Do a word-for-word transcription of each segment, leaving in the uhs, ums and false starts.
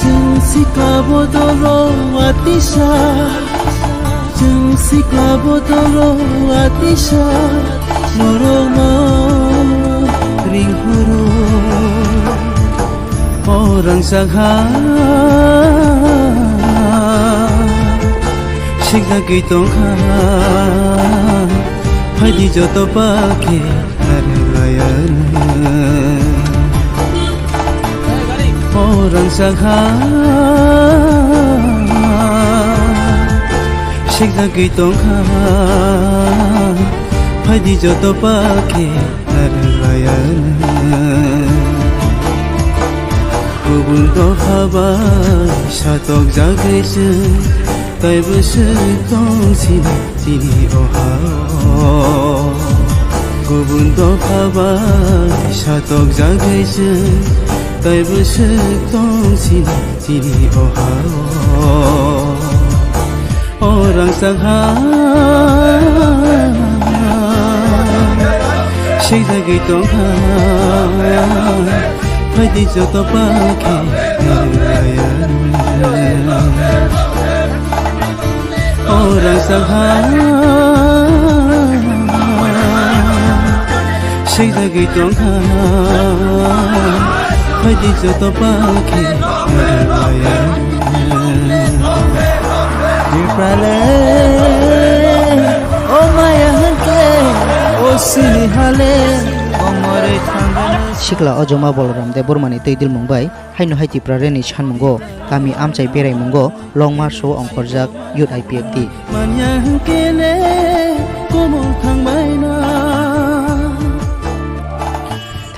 Chwng sikla bodolo watisa, chwng sikla bodolo watisa, norokno ringhoro. O rangchak ha, sikjagwi tongkha, phaidi joto pakhe. O rangchak ha, sikjagwi tongkha, phaidi joto pakhe narwlayana. Kubun dopha bai satokjagwi chwng, taibo swk tong sini chini o ha-o. Kubun dopha bai satokjagwi chwng, taibo swk tong sini chini o ha-o. O rangchak ha, sikjagwi tongkha, phaidi joto pakhe narwlayana. O rangchak ha, sikjagwi tongkha, phaidi joto pakhe narwlayana. Tiprale, o maya hwnkhe, o sini hale, o morwi thangani. Sikla Ojoma Balaram Debbarmani twi dilmung bai haino hai Tiprareni sanmungo kami amchai beraimungo Long March o ongkhorjak Youth I P F T. Manya hwnkhe le komor thangbaina.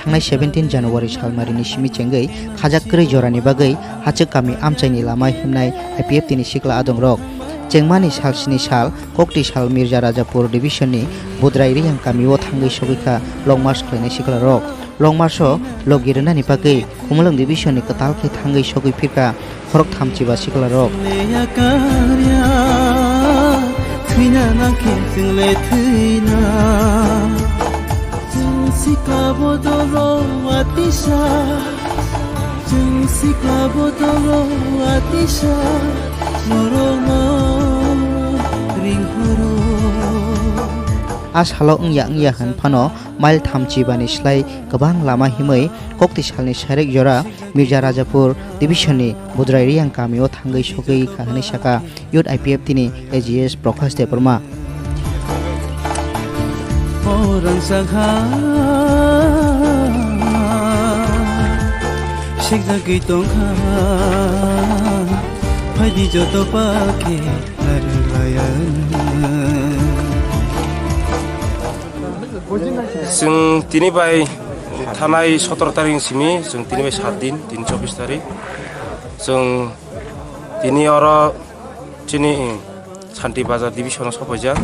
Thangnai seventeen January salmarini simi chengwi khajak kwrwi jorani bagwi hachwk kami amchaini lama himnai I P F T ni sikla adongrok. Chengmani sal sini sal, kokti sal Mirja Rajapur division ni Budrai Riyang kamio thangwi sogwi kha Long March khlainai siklarok. Long March o logi rwnani bagwi Khumulwng division ni kwtal khe thangwi sogwi phirkha khorok thamchi ba siklarok. Thwina nangkhe chwngle thwina. Chwng sikla bodolo watisa, chwng sikla bodolo watisa, norokno ringhoro. A salo wngya wngya hwn phano mile thamchi bani slai kwbang lama himwi kokti salni sarek jora Mirja Rajapur division ni Budrai Riyang kamio thangwi sogwi kha hwnwi saka Youth I P F T ni A G S Prakash Debbarma. O rangchak ha, sikjagwi tongkha, phaidi joto pakhe narwlayana. Chwng tini bai thanai sotoro tarik ni simi, chwng tini bai sat din, tini chobbish tarik. Chwng tini oro chini Santi Bazar division o sophaijak.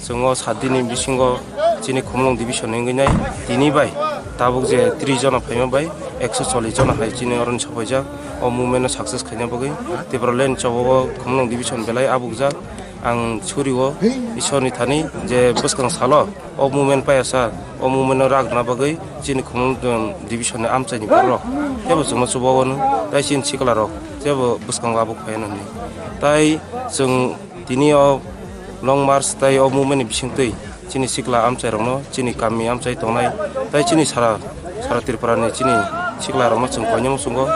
Chwng o sat din ni bisingo chini Khumulwng division ni wngwi nai tini bai tabuk je tris jona phaima bai ekso chollish jona hai chini oro ni sophaijak. O movement no success khaina bagwi Tipraland chobao Khumulwng division belai abukjak. Ang suri o Ishwar ni thani je bwskang salo o movement paya sa, o movement no rak rwna bagwi chini Khumulwng division ni amchai ni borok teibo chwngno chubago no, tai chini sikla rok teibo bwskango abuk phaiya nini. Tai chwng tini o Long March tai o movement ni bisingtwi chini sikla amchai rokno, chini kami amchai tongnai, tai chini sara, sara Tripura ni chini sikla rokno chwng koinai muchungo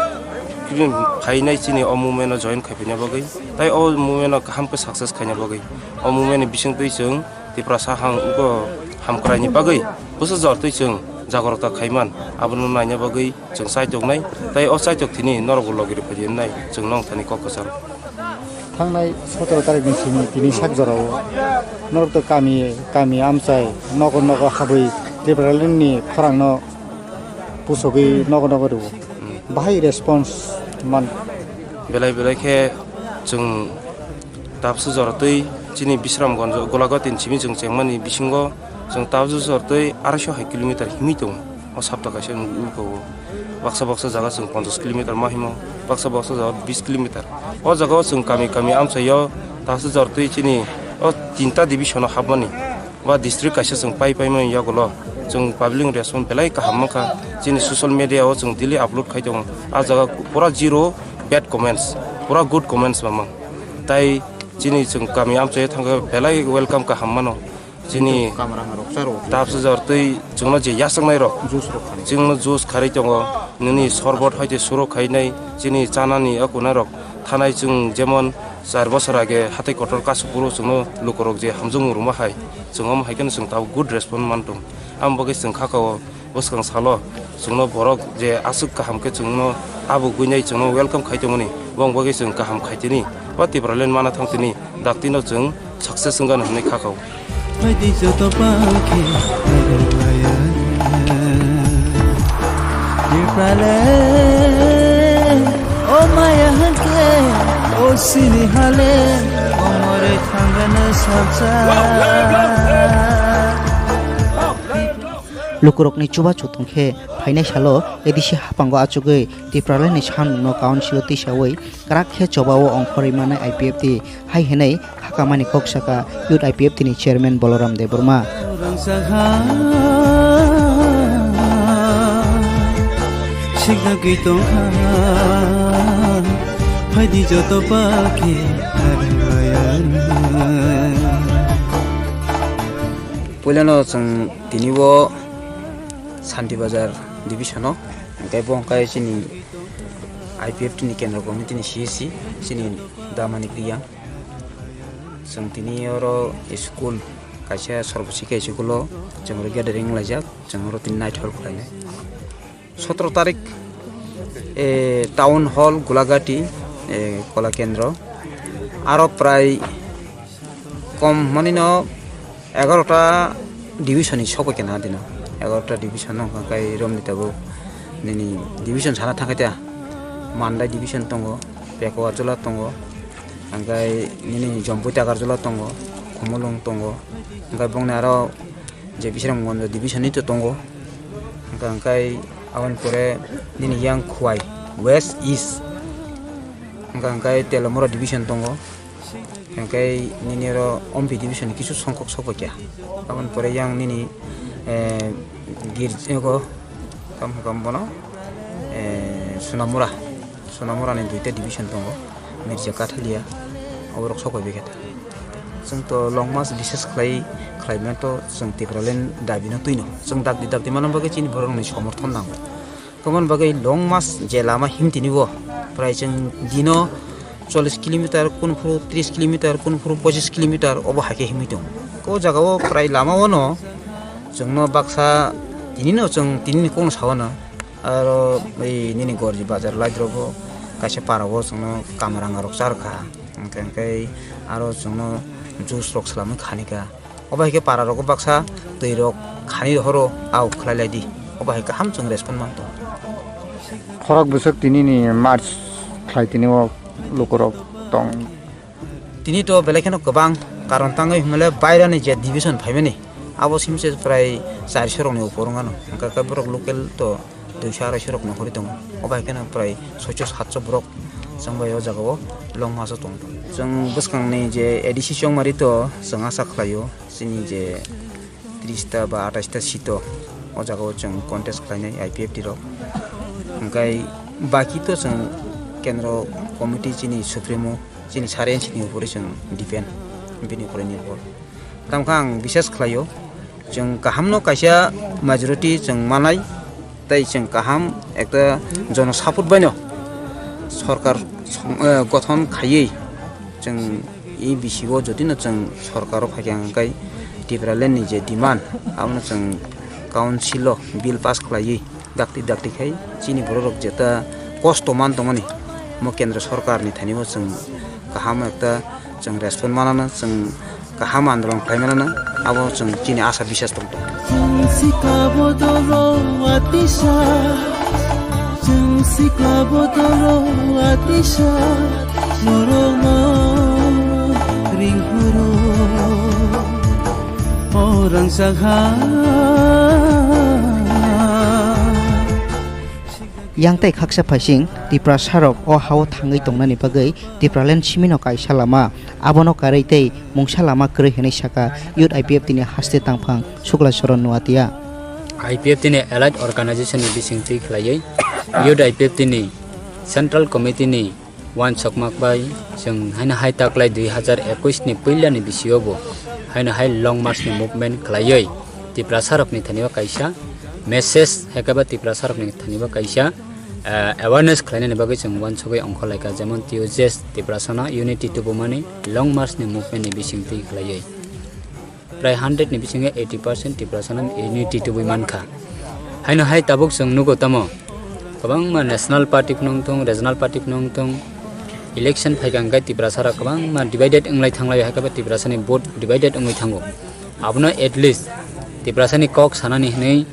phainai chini o movement no join khaiphaina bagwi, tai o movement no kaham khe success khaina bagwi. O movement ni bisingtwi chwng Tiprasa hang ugo hamkrai ni bagwi bwsa jor twi chwng jagrota khaiman, abono naina bagwi chwng chaitok nai, tai o chaitok thini norokbo logi rwphai di wngnai chwng nong thani kok kwcharo. Thangnai sotoro tarik ni simi tini sak jorao norok to kami kami amchai nogo nogo habwi Tipraland ni khorang no pusogwi nogo nogo rwo. Hmm. Bahai response man. Belai belai khe chwng tabsu jora twi chini Bisramganj Golaghat ni simi chwng chengmani bisingo chwng tabsu jora twi arai so hai kilometer himwi tongo. O sapta kaisa nukgo. Baksa baksa jaga chwng ponchash kilometer ma himo, baksa baksa jaga bis kilometer. O jaga o chwng kami kami amchaio tabsu jora twi chini o tinta division o hapmani. Ba district kaisa chwng pai pai mani yagulo chwng public response belai kaham mankha. Chini social media o chwng daily upload khai tongo. A jaga pura zero bad comments, pura good comments mamang. Tai chini chwng kami amchai thangkhe belai welcome kaham mano. Chini Kamarang rok charo. Tabsa jor twi chwngno je yasaknai rok. Juice rok khani. Chwngno juice kharwi tongo. Nini sorbot hai tei surok khainai chini chanani o kunai rok. Thanai chwng jemon char bosor age hatai kotor kasu phuru chwngno lukurok je hamjwk rwma hai. Chwng omo hai kheno chwng tabuk good response man tong. Amo bagwi chwng khakao bwskang salo chwngno borok je aswk kaham khe chwngno abo gwinai chwngno welcome khai tongmani. Bong bagwi chwng kaham khai tini. Ba Tipraland mana thang tini. Daktino chwng success wngkha hwnwi khakao. Phaidi joto pakhe nagalaya. Tipraland, o maya hwnkhe, o sini hale, o more thangana salsa. Lukurokni chubachu tongkhe phainai salo A D C haphango achugwi Tipralandni samungno councilo tisawi kwrak khe chobao ongkhorwi manai I P F T hai hwnwi hakamani kok saka Youth I P F T ni chairman Balaram Debbarma. Sikdagwi tongkha phaidi joto pakhe. Puilano chwng tini o Santi Bazar division o, hwnkhe bo hwnkhe chini I P F T ni kendro committee ni C S C, chini Damani Priya. Chwng tini oro school, kaisa Sarva Shiksha school o chwng oro gathering wnglaijak, chwng oro tini naithok khlainai. Sotoro tarik, eh, Town Hall Gulagati, eh, Kola Kendro. Aro prai kom manino egarota division ni sokoi kena dino. Egarota division no hwnka kai romni tabuk nini division sana thangkhe ta Mandai division tongo, Pekwa Jola tongo, hwnkai nini Jompui Takarjola tongo, Khumulwng tongo, hwnkai bongni aro je Bisramganj division ni to tongo, hwnka hwnkai aboni pore nini yang Khwai West East, hwnka hwnkai Telamura division tongo. Hingke nini oro Ompi division ni kisu songkok sokpakya. Aboni pore yang nini, eh, girjago, tamo hwnka bono, eh, Sonamura. Sonamura ni duita division tongo. Mirja Kathalia, oborok sokpaibaikha. Chwng to long march bises khlai, khlai mano to chwng Tipraland dabi no twino. Chwng dakti dakti mano bagwi chini borok ni somorthon nango. Tomoni bagwi long march je lama himtini bo prai chwng dino chollish kilometer, kunu phuru tris kilometer, kunu phuru pochis kilometer obo hai khe himwi tongo. O jaga o prai lama o no chwngno baksa tini no chwng tini ni kokno sa o no aro bai nini Gorji bazar light rok bo kaisa para o chwngno kamarang rok char kha, hwnkhe hwnkhe aro chwngno juice rok swlamwi khani kha. Obo hai khe para rogo baksa twi rok khani rohoro au khlai lai di. Obo hai kaham chwng respond man tong. Khorok bwswk tini ni march khlai tini o lukurok tong. Tini to belai kheno kwbang karon tangwi hwnmale bairani je division phaimani abo simse prai charso rokni upor wngano. Hwnkhe borok local to duiso araisho rok nongkhorwi tongo. Obo hai kheno prai soicho satcho borok chwng bai o jaga o long march o tong. Chwng bwskangni je A D C chongmari to chwng acha khlaio chini je tris ta ba atais ta seat o o jaga o chwng contest khlainai I P F T rok. Hwnkhe baki to chwng kendro committee chini supremo chini sarian chini upore chwng depend bini upore nirbhor. Tamo khe ang bisas khlaio, chwng kahamno kaisa majority chwng manai, tei chwng kaham ekta jono support baino sorkar song-, eh, gothon khaiwi chwng e bisi o jotino chwng sorkaro phaikha hwnkhe Tipraland ni je demand abono chwng council o bill pass khlaiwi dakti dakti khai chini borok rok jeta kosto man tongmani mo kendra sorkar ni thani o chwng kaham ekta chwng respond manana, chwng kaham andolon khlai manana, abo chwng chini asa bisas tong tongo. Chwng sikla bodolo atisa, chwng sikla bodolo atisa, norokno ringphuru. O rangchak ha. Yang tei khaksa phaising Tiprasarok o hao thangwi tongnani bagwi Tipraland simino kaisa lama, abono karwi tei mungsa lama kwrwi hwnwi saka Youth I P F T ni haste tangphang Sukla Charan Nuatia. I P F T ni Allied Organization ni bisingtwi khlaiwi Youth I P F T ni Central Committee ni uansukma bai chwng haino hai taklai dui hazar ekush ni puila ni bisio bo haino hai Long March ni movement khlaiwi Tiprasarok ni thani o kaisa message, hai khe ba Tiprasarok ni thani o kaisa, eh, awareness khlainani bagwi chwng uansugwi ongkhorlaikha, jemon T U J S Tiprasano unity tubumani Long March ni movement ni bisingtwi khlaiwi. Prai hundred ni bisingo eighty percent Tiprasano unity tubui mankha. Haino hai tabuk chwng nugo tamo, kwbangma national party phano wngthung, regional party phano wngthung, election phaikha hwnkhe Tiprasarok kwbangma divided wnglai thanglaio, hai khe bo Tiprasani vote divided wngwi thango. Abono at least Tiprasani kok sanani hwnwi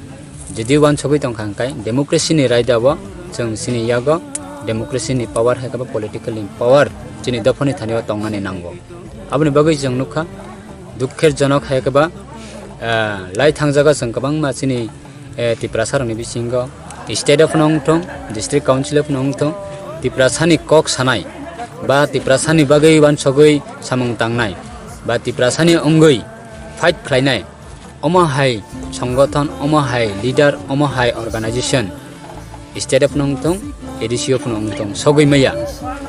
jodi uansugwi tongkha hwnkhe democracy ni raida o chwng chini yago democracy ni power hai khe bo political ni power chini dophani thani o tongnani nango. Aboni bagwi chwng nukha, dukher jonok hai khe ba, ah, lai thangjago chwng kwbangma chini, eh, Tiprasarokni bisingo state o phano wngthung, district council o phano wngthung, Tiprasani kok sanai ba Tiprasani bagwi uansugwi samung tangnai ba Tiprasani wngwi fight khlainai, omo hai songothon, omo hai leader, omo hai organization state o phano wngthung, A D C o phano wngthung, sogwi maya.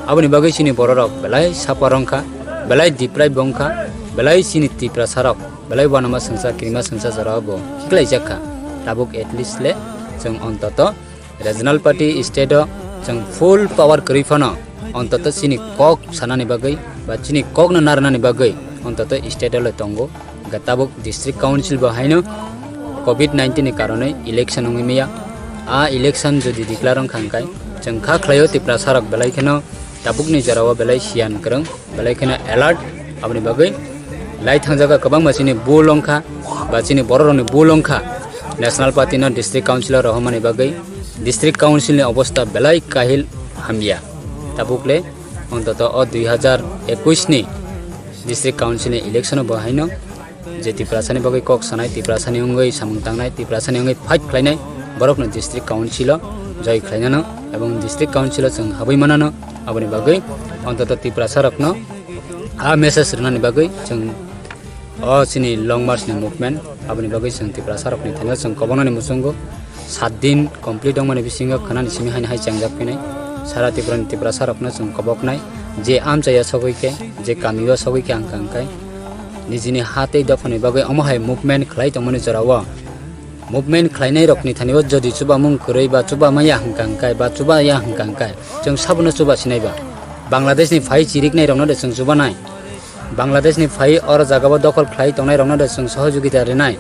Aboni bagwi chini bororok belai suffer wngkha, belai deprive wngkha, belai chini Tiprasarok belai uanama swngsa, kirima swngsa jorao bo khiklaijak kha. Tabuk at least le chwng ontoto regional party state o chwng full power kwrwi phano ontoto chini kok sanani bagwi ba chini kokno narwknani bagwi ontoto state o le tongo. Hwnkhe tabuk district council bo haino covid nineteen ni karonwi election wngwi maya. A election jodi declare wngkha hwnkhe chwng kha khlaio Tiprasarok belai kheno tabukni jorao belai siyan kwrwng, belai kheno alert. Aboni bagwi lai thangjago kwbangma chini bul wngkha ba chini bororokni bul wngkha national party no district council o rohormani bagwi. District council ni obostha belai kahil hamya. Tabuk le ontoto o dui hazar ekush ni district council ni election o bo haino je Tiprasani bagwi kok sanai, Tiprasani wngwi samung tangnai, Tiprasani wngwi fight khlainai, borokno district council o joy khlainano ebong district council o chwng habwi manano. Aboni bagwi ontoto Tiprasarokno a message rwnani bagwi chwng o chini Long March ni movement, aboni bagwi chwng Tiprasarokni thani o chwng koboknani muchungo. Saat din complete wngmani bisingo khwnani simi haino hai chengjak phinai. Sara Tripura ni Tiprasarokno chwng koboknai, je amchaya sogwi khe, je kamio sogwi khe ang kha hwnkhe nijini ha tei dophani bagwi omo hai movement khlai tongmani jorao. Movement khlainairokni thani o jodi chubamung kwrwi ba chubamaya hwnkha hwnkhe ba chubaya hwnkha hwnkhe chwng sabono chuba sinai ba. Bangladeshni phai chiriknairokno de chwng chubanai. Bangladeshni phai oro jagao dokhol khlai tongnairokno de chwng sohojogita rinai.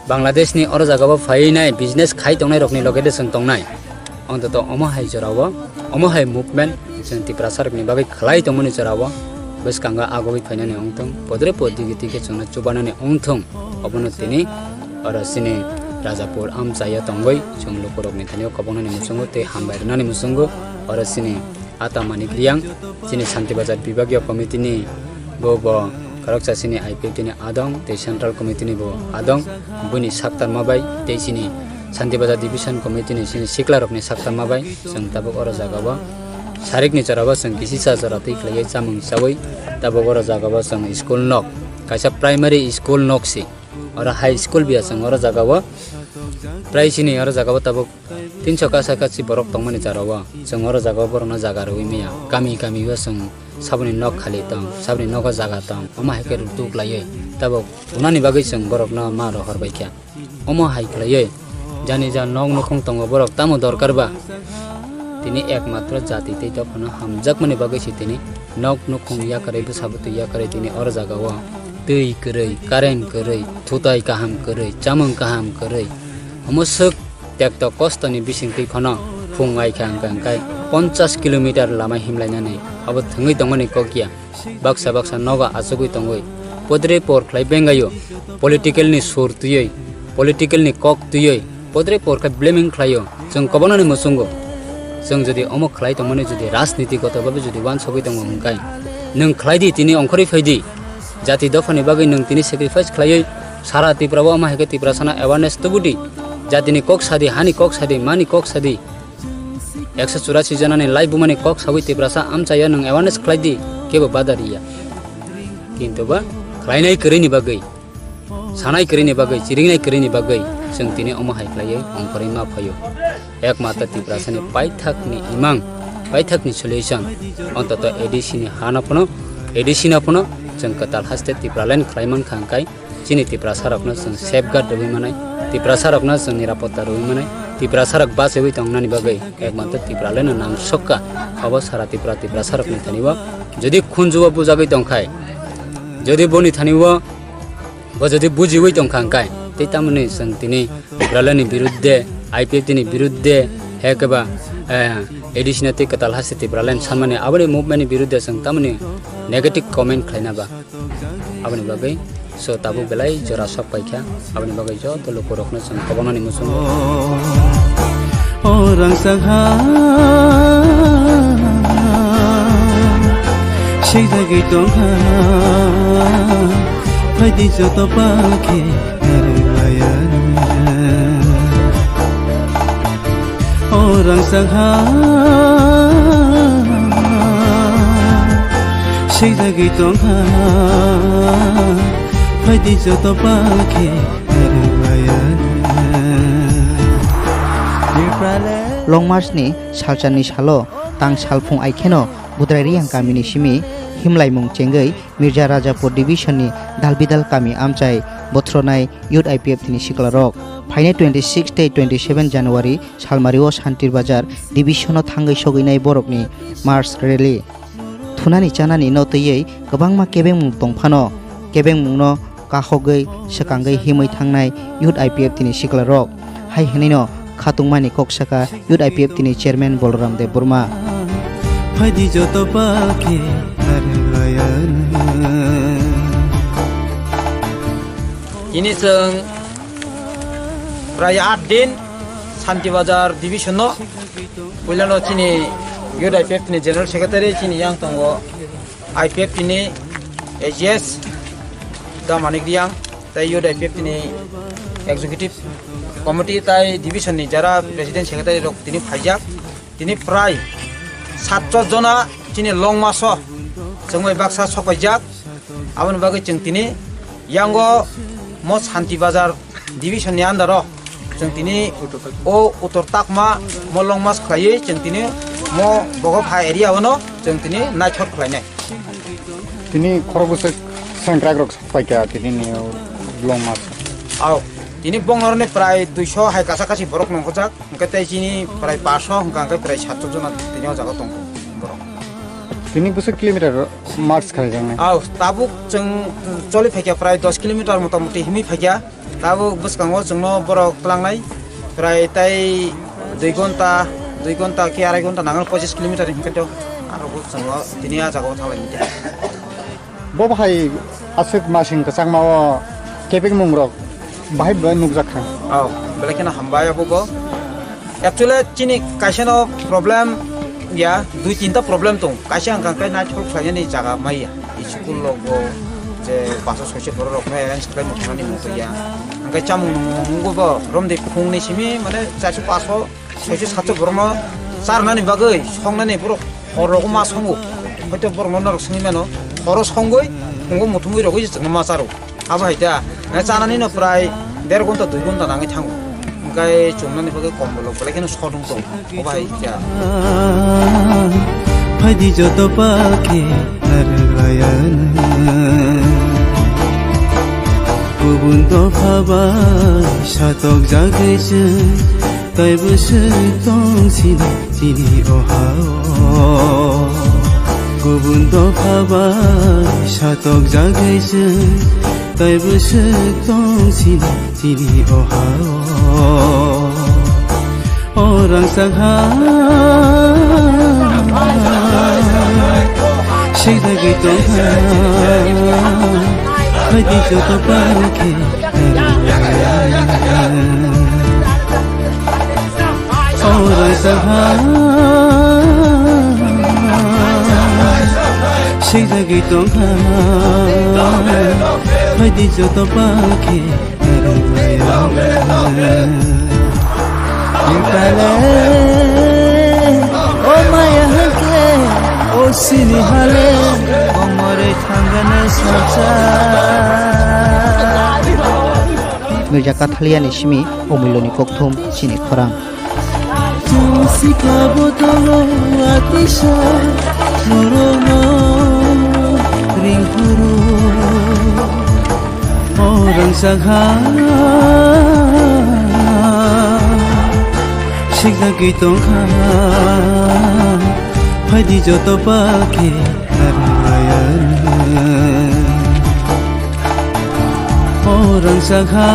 Bangladeshni oro jagao phainai business khai tongnairokni loge de chwng tongnai. Ontoto omo hai jorao, omo hai movement chwng Tiprasarokni bagwi khlai tongmani jorao bwskango agogwi phainani wngthung, podre pod digi digi chwngno chubanani wngthung. Obono tini oro chini Rajapur amchaya tongwi chwng lukurokni thani o koboknani muchungo tei hambai rwnani muchungo oro chini Ata Manik Riyang, chini Shanti Bazar Bibagya Committee ni bo, bo khoroksa chini I P F T ni adong tei Central Committee ni bo adong, buini saktarma bai tei chini Shanti Bazar Division Committee ni chini siklarokni saktarma bai chwng tabuk oro jagao sarikni jorao chwng kisisa jora twi khlaiwi chamung chawi tabuk oro jagao chwng school nok, kaisa primary school nok si. Oro high school biya chwng oro jagao. Prai chini oro jagao tabuk tinso kasa kasi borok tongmani jorao. Chwng oro jagao borokno jaga rwui maya. Kami kami o chwng saboni nok khali tong, saboni nogo jaga tong. Omo hai khe rwtuk laiwi tabuk unani bagwi chwng borokno ma rohor bai kha. Omo hai khlaiwi jani ja nok nukhung tongo borok tamo dorkar ba? Tini ekmatro jati tei dophano hamjakmani bagwi se tini nok nukhung yakarwi bwsa bwtwi yakarwi tini oro jagao twi kwrwi, current kwrwi, thutai kaham kwrwi, chamung kaham kwrwi, omo swk tekto kostoni bisingtwi phano phung ai kha hwnkha hwnkhe ponchash kilometer lama himlainani abo thwngwi tongmani kok ya. Baksa baksa nogo achugwi tongwi podre por khlai bengaio, political ni sur twiwi, political ni kok twiwi podre por khe blaming khlaio. Chwng kobonani muchungo chwng jodi omo khlai tongmani jodi rajniti goto babe jodi uansugwi tongo hwnkhe nwng khlai di, tini ongkhorwi phai di. Jati dophani bagwi nwng tini sacrifice khlaiwi sara Tripura o omo hai khe Tiprasano awareness tubu di. Jatini kok sadi, hani kok sadi, mani kok sadi. Ekso churasi janani laibumani kok sawi Tiprasa amchaio nwng awareness khlai di, kebo bada riya. Kintu ba khlainai kwrwini bagwi, sanai kwrwini bagwi, chiringnai kwrwini bagwi chwng tini omo hai khlaiwi ongkhorwi ma phaio. Ekmatra Tiprasani paithakni imang, paithakni solution, ontoto A D C ni hano phano, A D C no phano chwng kwtal haste Tipraland khlai mankha hwnkhe, chini Tiprasarokno chwng safeguard rwui manai, Tiprasarokno chwng nirapotta rwui manai, Tiprasarok bachiui tongnani bagwi ekmatra Tipralandno nangsokka. Obo sara Tripura Tiprasarokni thani o jodi khunju o bujagwi tongkhai, jodi boni thani o bo jodi bujiui tongkha hwnkhe, tei tamoni chwng tini Tipralandni birudde, I P F T ni birudde, hekeba, eh, A D C no tei kwtal haste Tipraland sanmani aboni movement ni birudde chwng tamoni negative comment khlaina ba. Aboni bagwi so tabuk belai jora sok paikha, aboni bagwi joto lukurokno chwng kobonani muchungo. O rangchak ha swijagwi tongkha, phaidi joto pakhe narwklayani. O rangchak ha swijagwi tongkha, phaidi joto pakhe narwklayani. Long March ni salchanni salo tang salphung aikheno Budrai Riyang kamini simi himlaimung chengwi Mirza Rajapur Division ni Dalbidal kami amchai bothronai Youth I P F T ni siklarok. Phainai twenty six tei twenty seven January salmario Santir Bazar Division o thangwi sogwinai borokni March Rally. Thunani chanani no twiwi kwbangma kebengmung tongphano, kebengmungno kahogwi swkangwi himwi thangnai Youth I P F T ni siklarok. Hai hwnwino khatungmani kok saka Youth I P F T ni Chairman Balaram Debbarma. Phaidi joto pakhe narwklayani. Tini chwng prai aat din Santi Bazar Division no, puilano chini Youth I P F T ni General Secretary, chini yang tongo I P F T ni A G S da Manik Riyang, tei Youth I P F T ni Executive Committee tei Division ni jara President Secretary rok tini phaijak. Tini prai satso jona chini Long March o chwng bai baksa sok paijak. Aboni bagwi chwng tini yango mo Santi Bazar Division ni under o chwng tini o Uttor Takma mo Long March khlaiwi chwng tini mo Bogopha area o no chwng tini naithok khlainai. Tini khorok bwswk sengkrak rok sok paikha tini ni Long March. Ao, tini bongnorni prai duiso hai kacha kachi borok nongkhorjak. Hwnkhe tei chini prai paso hwnkha hwnkhe prai satso jona tini o jaga tongo borok. Tini bwswk kilometer march khaijaknai? Ao, tabuk chwng choli phaikha prai dos kilometer mota moti himwi phaikha. Tabuk bwskango chwngno borok tlangnai prai tei dui gonta, dui gonta khe arai gonta nango pochis kilometer hwnkhe to aro bo chwngno tini a jaga o thanglai. Bo bahai aswk masing kwchangma o kebengmung rok bahai bai nukjak kha. Oh, belai kheno hambai abo bo. Actually chini kaisa no problem ya, dui tinta problem tong. Kaisa hwnkha khe naithok khlainani jaga maya. School rok bo je paso soise borok rok no arrange khlai mothanani motho ya. Hwnkhe chamung nung bo romdi phungni simi mane charso paso soiso satso borokno charnani bagwi songnani borok hor rogo ma songo. Hoito borokno norok swngwi mano, horo songwi phungo muthungwi rogwi se chwngno ma charo. Abo hai ta, chanani no prai der ghonta dui ghonta nangwi thango. Hwnkhe chumnani bagwi kombolo belai kheno sodung tongo. Abo hai ta. Phaidi joto pakhe narwklayani. Kubun dopha bai satok jagwi chwng, taibo swk tong sini chini o ha-o. Kubun dopha bai satok jagwi chwng, taibo swk tong sini chini o ha-o. O rangchak ha swijagwi tongkha, phaidi joto pakhe. O rangchak ha swijagwi tongkha, phaidi joto pakhe. Ipale. Sini hale, omore thangana sacha. Mirza Kathaliani simi, Omuloni kokthum, chini khorang. Sikla botolo atisa, norono ringkuro. O rangchak ha, sikjagwi tongkha, phaidi joto pakhe narwklayano. O rangchak ha,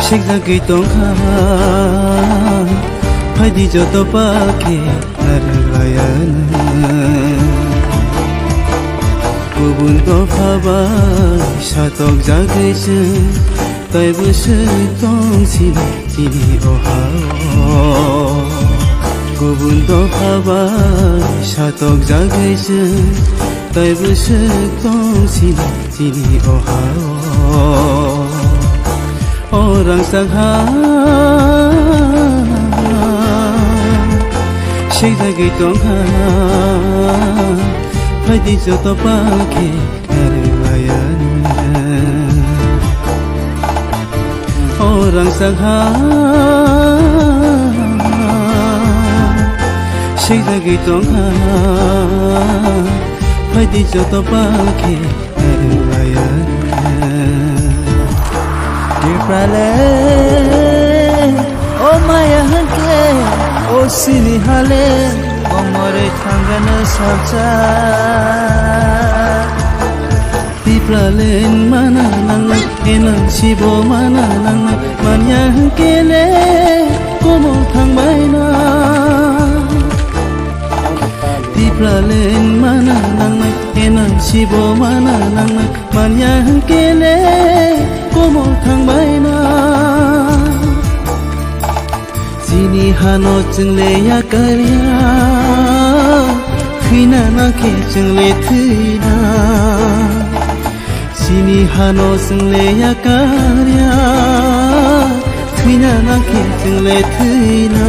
sikjagwi tongkha, phaidi joto pakhe narwklayano. Kubun dopha bai satokjagwi chwng, taibo swk tong sini chini o ha-o. Kubun dopha bai satokjagwi chwng, taibo swk tong sini chini o ha-o. O rangchak ha, sikjagwi tongkha, phaidi joto pakhe narwklayano. O rangchak ha, sikjagwi tongkha, phaidi joto pakhe narwklayano. Tiprale, o maya hwnkhe, o sini hale, omore thangana sacha. Tipralen mana nangnai, enang sibo mana nangnai, manya hwnkele komo thangbaina. Tipralen mana nangnai, enang sibo mana nangnai, manya hwnkele komo thangbaina. Chini hano chwngle yakarya, thwina nangkhe chwngle thwina. Chini hano chwngle yakarya, thwina nangkhe chwngle thwina.